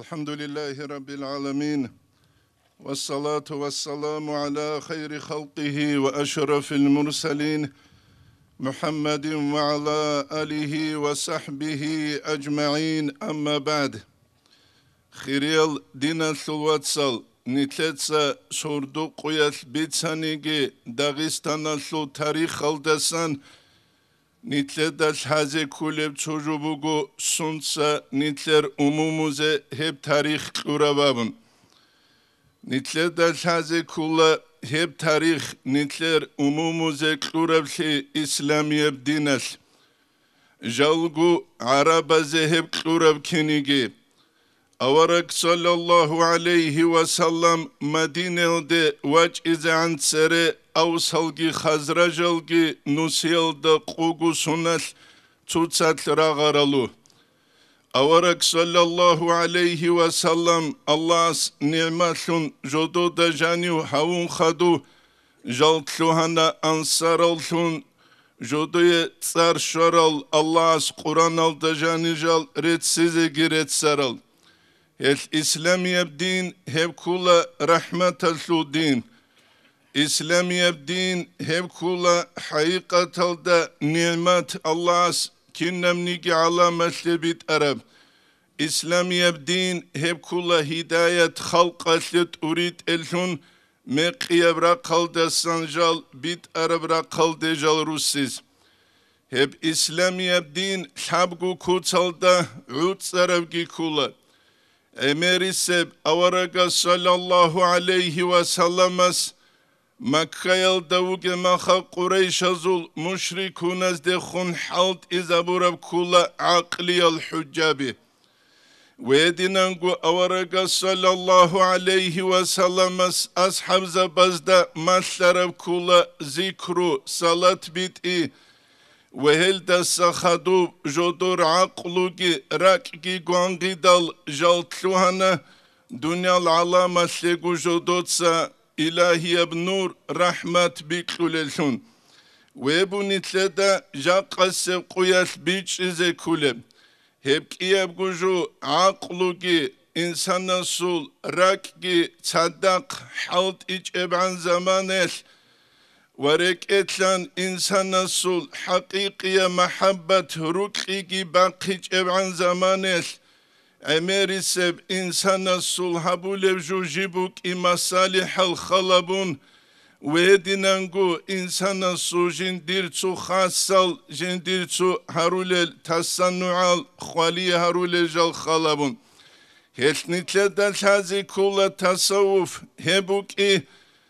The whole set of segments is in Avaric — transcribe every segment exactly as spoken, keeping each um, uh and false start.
الحمد لله رب العالمين، والصلاة والسلام على خير خلقه وأشرف المرسلين محمد وعلى آله وصحبه أجمعين، أما بعد. Хириял диналъул вацал, нилъеца сордо-къоялъ бицаниги, Дагъистаналъул тарихалдасан нилъеда лъазе кколеб цо жо буго, сунца нилъер умумузе гьеб тарих кьураб абун. Нилъеда лъазе ккола гьеб тарих нилъер умумузе кьураблъи исламияб диналъ. Жалго гӀарабазе гьеб кьураб киниги. Авараг, саллаллагьу гӀалайгьи ва саллам, Мадинаялде вачӀизегӀан цере авсалги хазражалги нусиялда къого соналъ цоцалъ рагъаралу. Авараг, саллаллагьу гӀалайгьи ва саллам, Аллагьас нигӀматлъун жодода жанив гьавун хадув, жал лъугьана ансараллъун, жодое цӀар щварал, Аллагьас Къураналда жанижал реццизеги реццарал. Гьелъ исламияб дин гьеб ккола рахӀматалъул дин. Исламияб дин гьеб ккола хӀакъикъаталда нигӀмат, Аллагьас кинабниги гӀаламалъе битӀараб. Исламияб дин гьеб ккола гьидаят халкъалъе тӀуритӀеллъун, мекъияб рахъалдасан жал битӀараб рахъалде жал руссиз. Гьеб исламияб дин лъабго куцалда гӀуцӀарабги ккола. ГӀемерисеб аварагас, саллаллагьу гӀалайгьи ва салламас, Маккаялда вугеб маха къурайшазул мушрикуназдехун хӀалтӀизабураб ккола гӀакълиял хӀужжаби. Гьединанго аварагас, саллаллагьу гӀалайгьи ва салламас, асхӀабзабазда малъараб ккола зикру, салат битӀи ва гьелдаса хадуб жодор гӀакълуги ракӀги гвангъидал жал лъугьана дуниял гӀаламалъего жодоца илагьияб нур, рахӀмат бикьулеллъун. Веб нилъеда жакъасеб къуялъ бичӀчӀизе кколеб. Гьеб кӀиябго жо гӀакълуги инсанасул ракӀги цадахъ хӀалтӀичӀебгӀан заманаялъ ва рекӀелъан инсанасул хӀакъикъияб махӀаббат рукьиги бахъичӀебгӀан заманаялъ, гӀемерисеб инсанасул гьабулеб жо жиб букӀи масалихӀал халабун, ва гьединанго инсанасул жиндир цо хасал, жиндир цо гьарулел тасаннугӀал хвали гьарулел жал халабун. Гьелъ нилъеда лъазе ккола тасаввуф, гьеб букӀи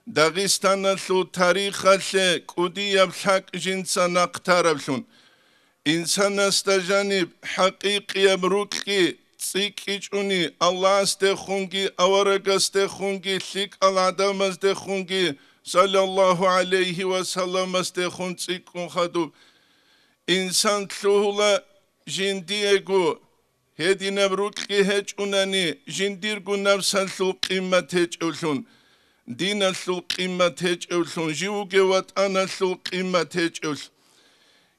Дагъистаналъул тарихалъе кӀудияб лъакӀ жинца нахътараблъун. Инсанасда жаниб хӀакъикъияб рукьги цӀикӀкӀичӀуни, Аллагьасдехунги аварагасдехунги лъикӀал гӀадамаздехунги, саллаллагьу гӀалайгьи ва салламасдехун цӀикӀкӀун хадуб, инсан лъугьула жиндиего. Гьединаб рукьги гьечӀунани, жиндирго напсалъул къимат гьечӀевлъун, диналъул къимат гьечӀевлъун, жив вугев ватӀаналъул къимат гьечӀевлъ.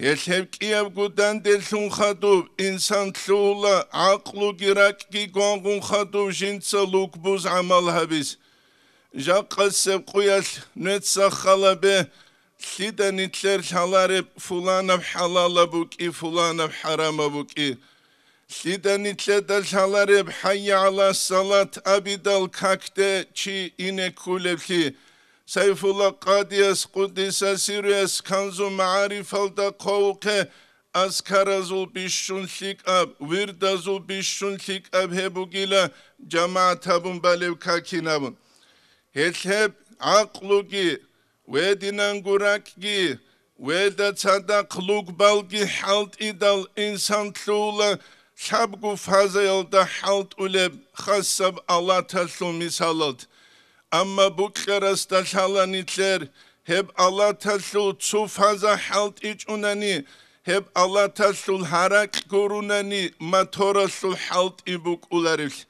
Гьелъ гьеб кӀиябго данделъун хадуб, инсан лъугьула гӀакълуги ракӀги гвангъун хадуб жинца лугбуз гӀамал гьабиз. Жакъасеб къуялъ нуеца халабе, лъида нилъер лъалареб фуланаб хӀалалаб букӀи, фуланаб хӀарамаб букӀи? Лъида нилъеда лъалареб «ХӀайя гӀала салат» абидал какде чи ине кколеблъи? Сайфулла Къадияс, къуддиса сирруяс, Канзу магӀарифалда хъвавухъе, азкаразул бищун лъикӀаб, вирдазул бищун лъикӀаб гьеб бугила, жамагӀат гьабун балеб какин абун. Гьелъ гьеб гӀакълуги, гьединанго ракӀги, гьелда цадахъ лугбалги хӀалтӀидал, инсан лъугьула лъабго фазаялда хӀалтӀулеб хасаб алаталъул мисалалд. Амма букьарасда лъала нилъер, гьеб алаталъул цо фаза хӀалтӀичӀунани, гьеб алаталъул гьаракь гурунани моторалъул хӀалтӀи букӀуларевлъ.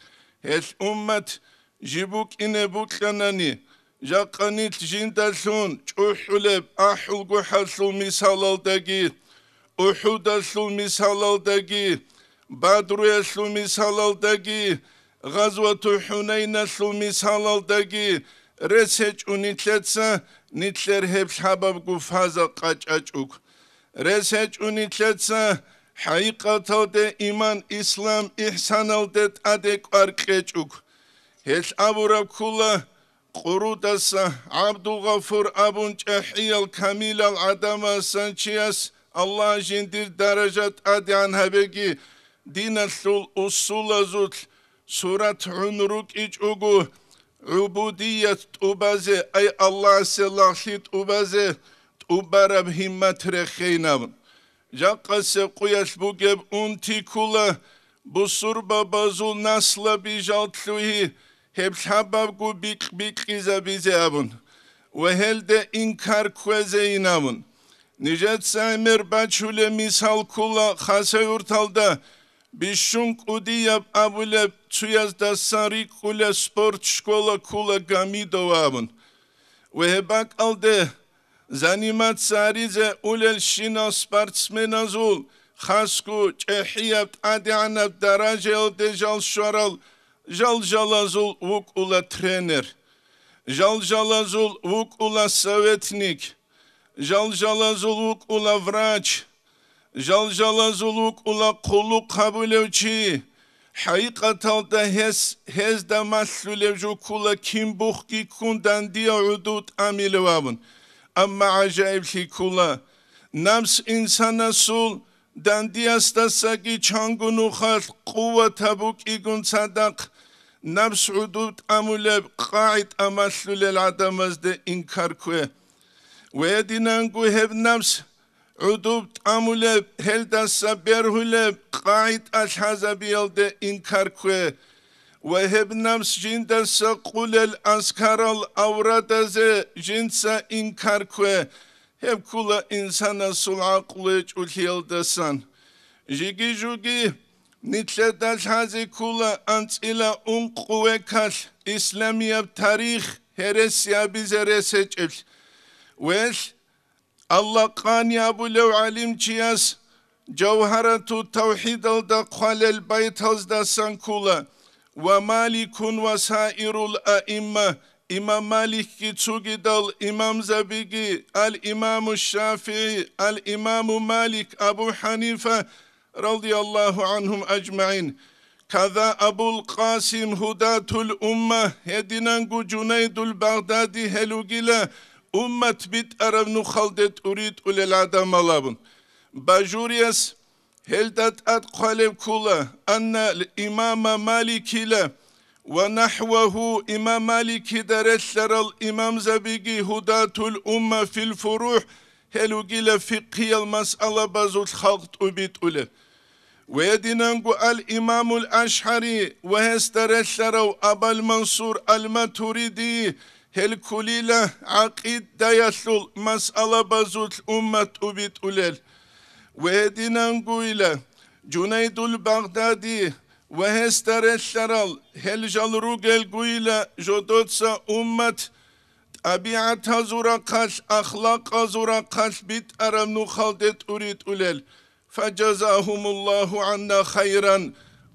Гьелъ уммат жиб букӀине букьанани, жакъа нилъ жиндалъун чӀухӀулеб АхӀулгохӀалъул мисалалдаги, УхӀудалъул мисалалдаги, Бадруялъул мисалалдаги, Гъазвату ХӀунайналъул мисалалдаги рес гьечӀо нилъеца, нилъер гьеб лъабабго фаза къачӀачӀого. Рес гьечӀо нилъеца хӀакъикъаталде иман, ислам, ихӀсаналде тӀаде кӀвар кьечӀого. Гьелъ абураб ккола, Къурудаса ГӀабдулгъафур абун чӀахӀиял камилал гӀадамасан чияс Аллагь жиндир даража тӀадегӀан гьабеги, диналъул усулазулъ сурат гӀун рукӀичӀого, гӀубудият тӀубазе, ай Аллагьасе лагълъи тӀубазе тӀубараб гьиммат рехейин абун. Жакъасеб къуялъ бугеб унти ккола бусурбабазул наслаби жал лъугьи, гьеб лъабабго бикь-бикьизабизе абун ва гьелде инкар кквезейин абун. Нижеца гӀемер бачулеб мисал ккола Хасавюрталда бищун кӀудияб абулеб цуяздасан рикӀкӀулеб спорт школа ккола Гамидова абун. Ва гьеб бакӀалде заниматься гьаризе улелщинал спортсменазул хасго чӀехӀияб тӀадегӀанаб даражаялде жал щварал жал-жалазул вукӀула тренер, жал-жалазул вукӀула советник, жал-жалазул вукӀула врач, жал-жалазул вукӀула хъулухъ гьабулев чи. ХӀакъикъаталда гьес гьезда малъулеб жо ккола кин бухги ккун дандияв гӀодов тӀамилев абун. Амма гӀажаиблъи ккола, напс инсанасул дандиясдасаги чанго нухалъ къуватаб букӀигун цадахъ, напс гӀодов тӀамулеб къагӀида малъулел гӀадамазде инкар ккве. Ва гьединанго гьеб напс гӀодов тӀамулеб, гьелдаса бергьулеб къагӀида лъазабиялде инкар ккве ва гьеб напс жиндаса къулел азкарал аврадазе жинца инкар ккве, гьеб ккола инсанасул гӀакълу гьечӀолъиялдасан. Жиги-жуги нилъеда лъазе ккола анцӀила ункъо векалъ исламияб тарих гьереси абизе рес гьечӀеблъи. Велъ Аллакъани абулев гӀалимчияс Жавгьарату тавхӀидалда хъвалел байтаздасан ккола: «Ва Маликун ва саирул аимма», имам Маликги цогидал имамзабиги, ал-Имаму ШафигӀи, ал-Имаму Малик, Абу ХӀанифа, радияллагьу гӀанхум ажмагӀин. Каза Абул Къасим Гьудатул Умма, гьединанго Жунайдул Багъдади гьел вугила уммат битӀараб нухалде тӀуритӀулел гӀадамал абун. Бажурияс гьелда тӀад хъвалеб ккола: «Анна имама Маликила ва нахӀвагьу», имам Маликида релълъарал имамзабиги Гьудатул Умма фил фурухӀ, гьел вугила фикъгьиял масъалабазулъ халкъ тӀубитӀулеб. Ва гьединанго ал-Имамул АшгӀари ва гьесда релълъарав Абал Мансур ал-Матуриди, гьел кколила гӀакъидаялъул масъалабазулъ уммат тӀубитӀулел. Ва гьединангойила Жунайдул Багъдади ва гьесда релълъарал, гьел жал ругелгойила жодоца уммат тӀабигӀатазул рахъалъ, ахлакъазул рахъалъ битӀараб нухалде тӀуритӀулел. Фажазагьумуллагьу гӀанна хайран,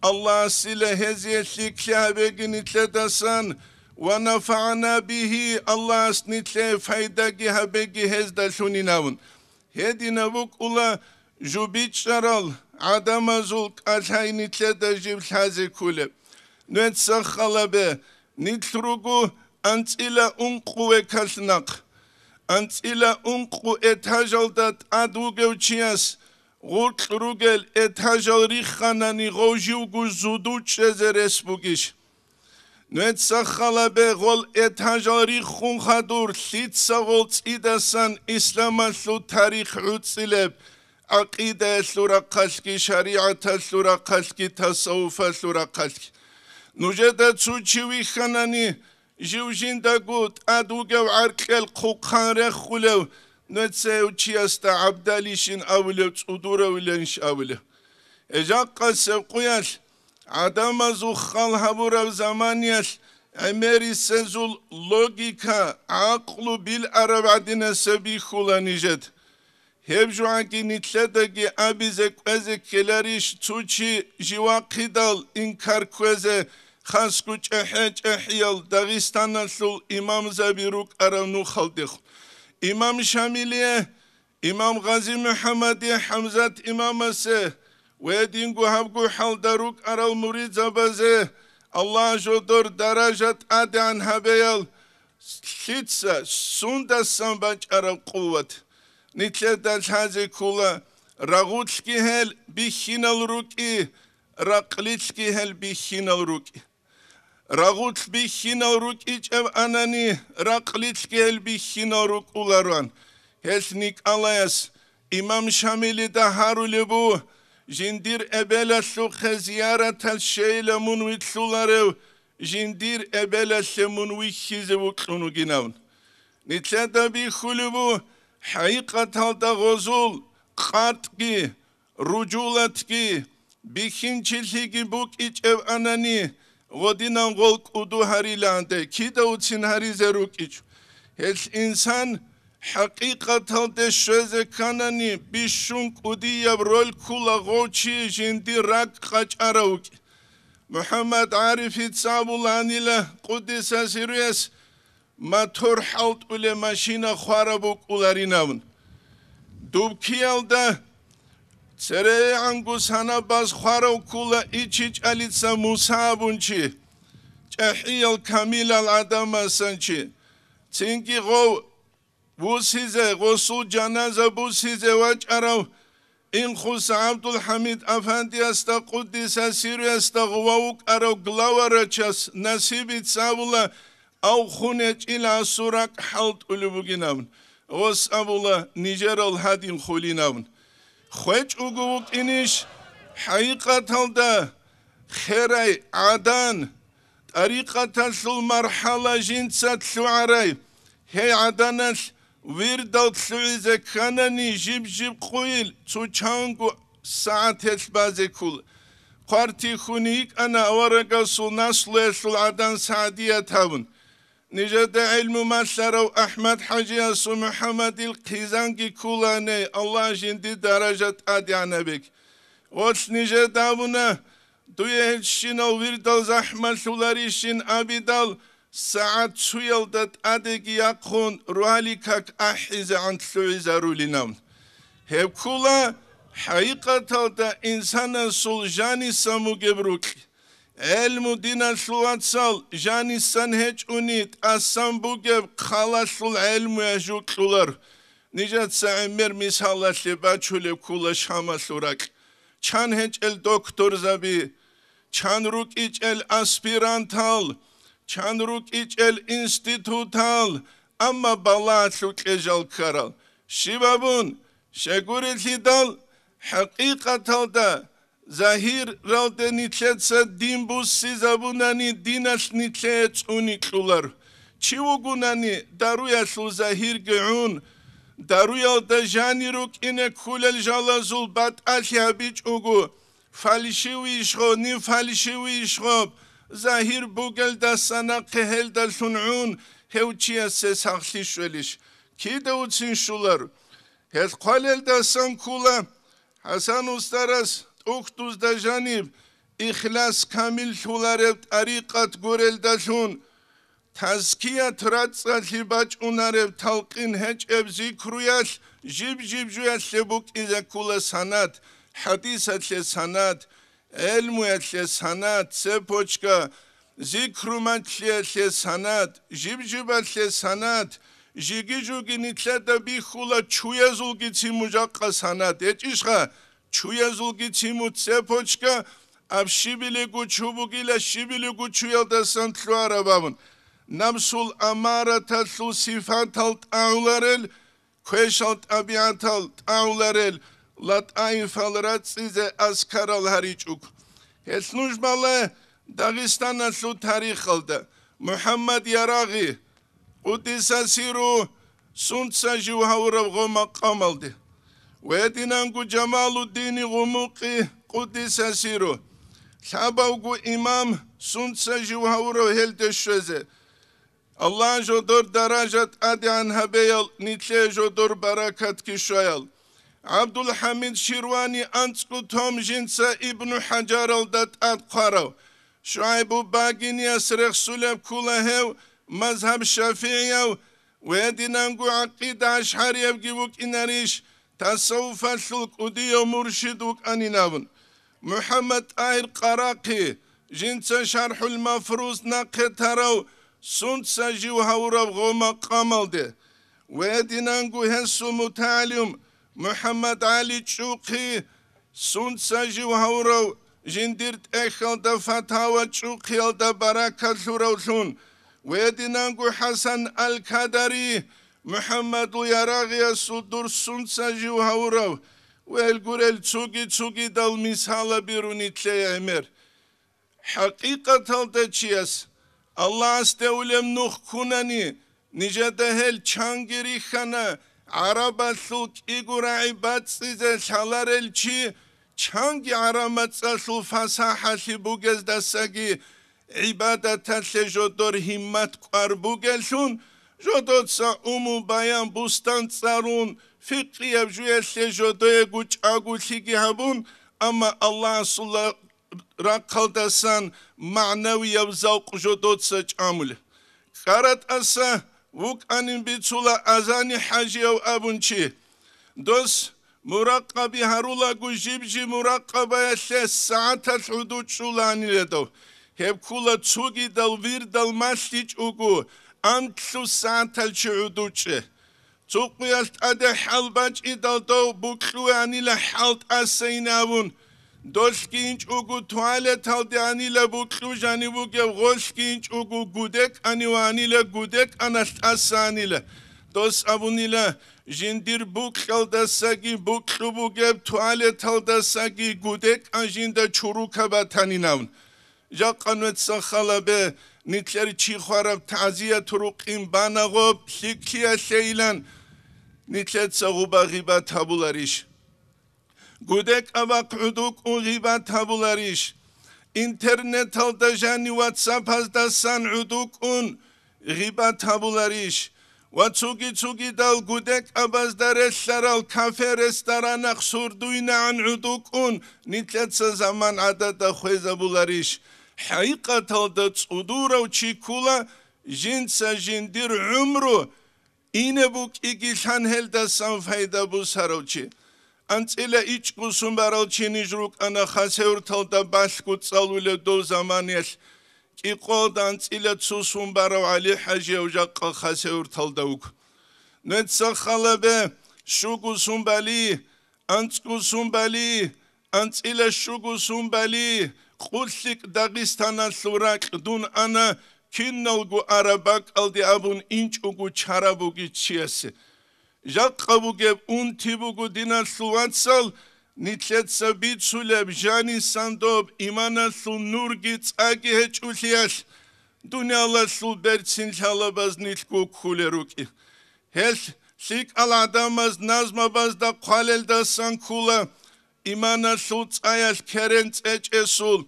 Аллагьасила гьезие лъикӀлъи гьабеги нилъедасан, ва нафагӀана бигьи, Аллагьас нилъее пайдаги гьабеги гьездалъунин абун. Гьединаб букӀула жубичӀарал гӀадамазул кӀалъай нилъеда жиб лъазе кколеб. Нугьеца халабе, нилъ руго анцӀила ункъо векалъ нахъ. АнцӀила ункъо этажалда тӀад вугев чияс гъоркь ругел этажал рихханани гъов живго зуду чӀезе рес бугищ? Нугьеца халабе, гъол этажал риххун хадур лъица гъол цӀидасан исламалъул тарих гӀуцӀилеб, гӀакъидаялъул рахъалъги, шаригӀаталъул рахъалъги, тасаввуфалъул рахъалъги. Нужеда цо чи вихьанани, жив жиндаго тӀад вугев гӀаркьел хъухъан рехулев, нугьеца гьев чиясда гӀабдалищин абулев, цӀудуравиланищ абулев. Гьеб жакъасеб къуялъ гӀадамазул хал гьабураб заманиялъ гӀемерисезул логика, гӀакълу билараб гӀадинасеб бихьула нижед. Гьеб жугьаги нилъедаги абизе кӀвезе ккеларищ цо чи живахъидал инкар кквезе, хасго чӀехӀе-чӀехӀиял Дагъистаналъул имамзаби рукӀараб нухалдехун. Имам Шамилие, имам Гъази-МухӀаммадие, ХӀамзат имамасе ва гьединго гьаб гохӀалда рукӀарал муридзабазе Аллагь жодор даража тӀадегӀан гьабеял лъица, сундасан бачӀараб къуват. Нилъеда лъазе ккола, рагъулъги гьел бихьинал рукӀи, ракълилъги гьел бихьинал рукӀи. Рагъулъ бихьинал рукӀичӀеб анани, ракълилъги гьел бихьинал рукӀулароан. Гьелъ никӀалаяс имам Шамилида гьарулеб бу, жиндир эбелалъухъе зияраталъ щейила мун вилълъуларев, жиндир эбелалъе мун вихьизе вукьун вугинавун. Нилъеда бихьулеб бу, хӀакъикъаталда гъозул къартӀги, ружулатги, бихьинчилъиги букӀичӀеб анани, гъодинан гъол кӀуду гьариланде, кида уцин гьаризе рукӀичӀо. Гьелъ инсан хӀакъикъаталде щвезе кканани, бищун кӀудияб роль ккула гъов чи жиндир ракӀ къачӀарав вукӀи. МухӀаммад ГӀарифица абуланила, къуддиса сирруяс, мотор хӀалтӀулеб машина хвараб букӀуларинавун. Дубкиялда церегӀанго санабаз хварав ккула ичичӀалица Муса абун чи, чӀахӀиял камилал гӀадамасан чи. Цинги гъов бусизе, гъосул жаназа бусизе вачӀарав Инхуса ГӀабдулхӀамид афандиясда, къуддиса сирруясда, гъува вукӀарав главврачас насибица абула, авхун гьечӀила асул ракӀ хӀалтӀулеб бугинабун, гъос абула, нижерал гьадин хулинабун. ХвечӀого вукӀинищ хӀакъикъаталда херай гӀадан, тӀарикъаталъул мархӀала жинца лъугӀарай, гьей гӀаданалъ вирдал лъугӀизе кканани, жиб-жиб къуйил цо чанго сагӀателъ базе ккула. Хъвартихьун йикӀана аварагасул наслуялъул гӀадан сагӀдият гьабун. Нижеда гӀелму малъарав АхӀмад-хӀажиясул МухӀаммадил хъизанги ккуланей, Аллагь жинди даража тӀадегӀанабеги. Гъолъ нижеда абуна, дуе гьелщинал вирдал захӀмалъуларищин абидал, сагӀат цуялда тӀадеги яхъун, рогьалил как ахӀизегӀан лъугӀизарулинавун. Гьеб ккула хӀакъикъаталда инсанасул жанисан бугеб рукь. ГӀелму, диналъул вацал, жанисан гьечӀони, тӀасан бугеб хъалалъул гӀелмуялъ жукьулар. Нижеца гӀемер мисалалъе бачулеб ккула Шамалъул ракь. Чан гьечӀел докторзаби, чан рукӀичӀел аспирантал, чан рукӀичӀел институтал, амма балагьалъукье жал ккарал. Щиб абун, щайгурелъидал, хӀакъикъаталда, загьиралде нилъеца дин буссизабунани, диналъ нилъее цӀуни кьулар. Чи вугунани, даруялъул загьирги гӀун, даруялда жани рукӀине ккулел жалазул батӀалъи гьабичӀого, фальшивыйищ гъо, не фальшивыйищ гъо, загьир бугелдаса нахъе гьелдалъун гӀун, гьев чиясе сахлъи щвелищ? Кида уцин щулар? Гьел хъвалелдасан ккула ХӀасан устарас тӀухьдузда жаниб ихлас камиллъулареб тӀарикъат гурелдалъун, тазкият рацӀцӀалъи бачӀунареб талкъин гьечӀеб зикруялъ жиб-жиб жуялъе букӀизе ккула санад, хӀадисалъе санад, гӀелмуялъе санад, цепочка, зикру-мачлъиялъе санад, жиб-жибалъе санад, жиги-жуги нилъеда бихьула чуязулгицин мужахъа санад. ГьечӀищха? Чуязулгицин цепочка, аб щибилего чу бугила, щибилего чуялдасан лъугьараб абун. Напсул амараталъул сифатал тӀагӀуларел, квешал тӀабигӀатал тӀагӀуларел латӀаифал рацӀцӀизе аскарал гьаричӀого. Гьелъ нуж бале Дагъистаналъул тарихалда МухӀаммад Ярагъи, къуддиса сирру, сунца жив гьавураб гъо макъамалде, ва гьединанго Жамалуддини Гъумукъи, къуддиса сирру, лъабавго имам, сунца жив гьавурав гьелде щвезе. Аллагь жодор даража тӀадегӀан гьабеял, нилъее жодор баракатги щваял. ГӀабдулхӀамид Ширвани анцӀго том жинца Ибну ХӀажаралда тӀад хъварав, ШугӀайбу Багинияс рехсулеб ккула гьев мазгьаб шафигӀияв ва гьединанго гӀакъида ашгӀариябги вукӀинарищ, тасаввуфалъул кӀудияв муршид вукӀанин абун. МухӀаммад ТӀагьир Къарахъи, жинца ШархӀул Мафруз нахъе тарав, сунца жив гьавурав гъо макъамалде, ва гьединанго гьесул мутагӀалим МухӀаммад ГӀали ЧӀухъи, сунца жив гьавурав, жиндир тӀехьалда фатава чӀухъиялда баракат лъуравлъун, ва гьединанго ХӀасан ал-Кадари, МухӀаммадул ярагъиясул дур сунца жив гьавурав, ва гьел гурел цуги-цугидал мисалаби руни лъей гӀемер. ХӀакъикъаталда чияс Аллагьасде улеб нух ккунани, нижеда гьел чанги рихьана, гӀарабалъул кӀиго рагӀи бацӀцӀизе лъаларел чи, чанги гӀараб мацӀалъул фасахӀалъи бугездасаги гӀибадаталъе жодор гьиммат кӀвар бугеллъун, жодоца умуму баян бустан цӀарун, фикъияб жуялъе жодоего чӀаголъиги гьабун, амма Аллагьасул рахъалдасан магӀнавияб завкъ жодоца чӀамулеб. КӀаратӀаса вукӀанин бицула Азани ХӀажияв абун чи. Дос муракъаби гьарулаго жиб-жиб муракъабаялъе сагӀаталъ гӀуду чӀуланила дов. Гьеб ккула цугидал вирдал малъичӀого анлъу сагӀатал чи гӀуду чӀе. Цо къуялъ тӀаде хӀал бачӀидал дов букьуе анила хӀал тӀаса инавун. Долъги инчӀого туалеталде анила букьу жанив вугев, гъолъги инчӀого гудекӀанив анила гудекӀаналъ тӀаса анила. Дос абунила, жиндир букьалдасаги букьу бугеб туалеталдасаги гудекӀан жинда чурука батанинавун. Жакъа нуца халабе, нилъер чи хвараб тазият рукъин банагъоб лъикӀлъиялъейилан, нилъеца гъуба гъибат гьабуларищ? ГудекӀабахъ гӀудукӀун гъибат гьабуларищ? Интернеталда жанив ватсапаздасан гӀудукӀун гъибат гьабуларищ? Ва цуги-цугидал гудекӀабазда релълъарал кафе-ресторанахъ сурдуйнагӀан гӀудукӀун нилъеца заман гӀадада хвезабуларищ? ХӀакъикъаталда цӀудурав чи ккула, жинца жиндир гӀумру ине букӀиги лъан гьелдасан пайда бусарав чи. АнцӀила ичӀго сун барал чи ниж рукӀана Хасавюрталда балъго цӀалулев дов заманаялъ. КӀикъоялда анцӀила цо сун барав ГӀали-хӀажияв жакъа Хасавюрталда вуго. Нуца халабе, щуго сун бали, анцӀго сун бали, анцӀила щуго сун бали, къуллъикӀ Дагъистаналъул ракь дун ана, киналго араб бакӀалде абун инчӀого чара бугищ чиясе. Жакъа бугеб унти буго, диналъул вацал, нилъеца бицулеб жанисан доб иманалъул нурги цӀаги гьечӀолъиялъ, дуниялалъул берцин лъалабаз нилъго кколел рукӀин. Гьелъ лъикӀал гӀадамаз назмабазда хъвалелдасан ккола, иманалъул цӀаялъ керен цӀечӀесул,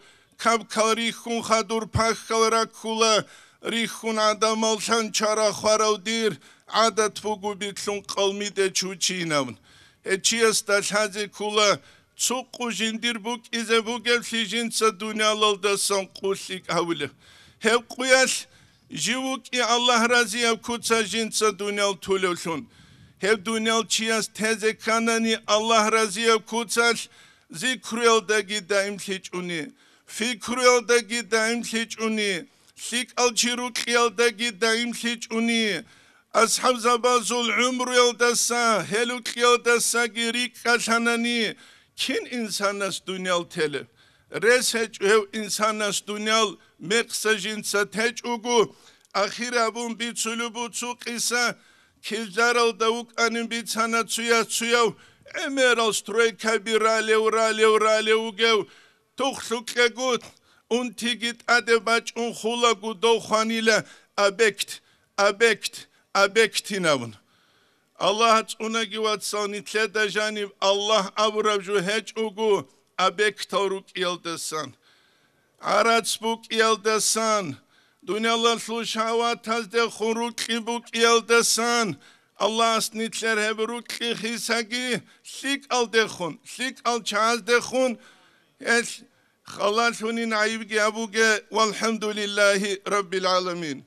кабкал рихьун хадур пахьал раккула, рихьун гӀадамал лъан чара хварав дир гӀадат буго битлъун къалмиде чучинавун. Гьечиясда лъазе ккула, цо къу жиндир букӀизе бугеблъи жинца дуниялалдасан къуллъикӀ гьавулеб. Гьеб къуялъ жив вукӀи Аллагь разияб куца жинца дуниял тулевлъун. Гьеб дуниял чияс тезе кканани Аллагь разияб куцалъ, зикруялдаги даимлъичӀуни, фикруялдаги даимлъичӀуни, лъикӀал чи рукьиялдаги даимлъичӀуни, асхӀабзабазул гӀумруялдаса, гьел рукьиялдасаги рикӀкӀалъанани, кин инсанас дуниял телеб? Рес гьечӀо гьев инсанас дуниял мекъса жинца течӀого, ахир абун бицулеб буго цо къиса, килдаралда вукӀанин бицана цуяс цуяв, гӀемерал стройкаби ралев, ралев, ралев вугев, тухлъукьего, унтиги тӀаде бачӀун хулаго дов хванила, объект, объект, объектинавун. Аллагь цӀунаги, вацал, нилъеда жаниб Аллагь абураб жо гьечӀого, объектал рукӀиялдасан, гӀарац букӀиялдасан, дуниялалъул шагьаватаздехун рукьи букӀиялдасан, Аллагьас нилъер гьеб рукьи хисаги лъикӀалдехун, лъикӀал чагӀаздехун, гьелъ Халалъунин гӀайибги абуге, валхӀамдулиллагьи раббил гӀаламин.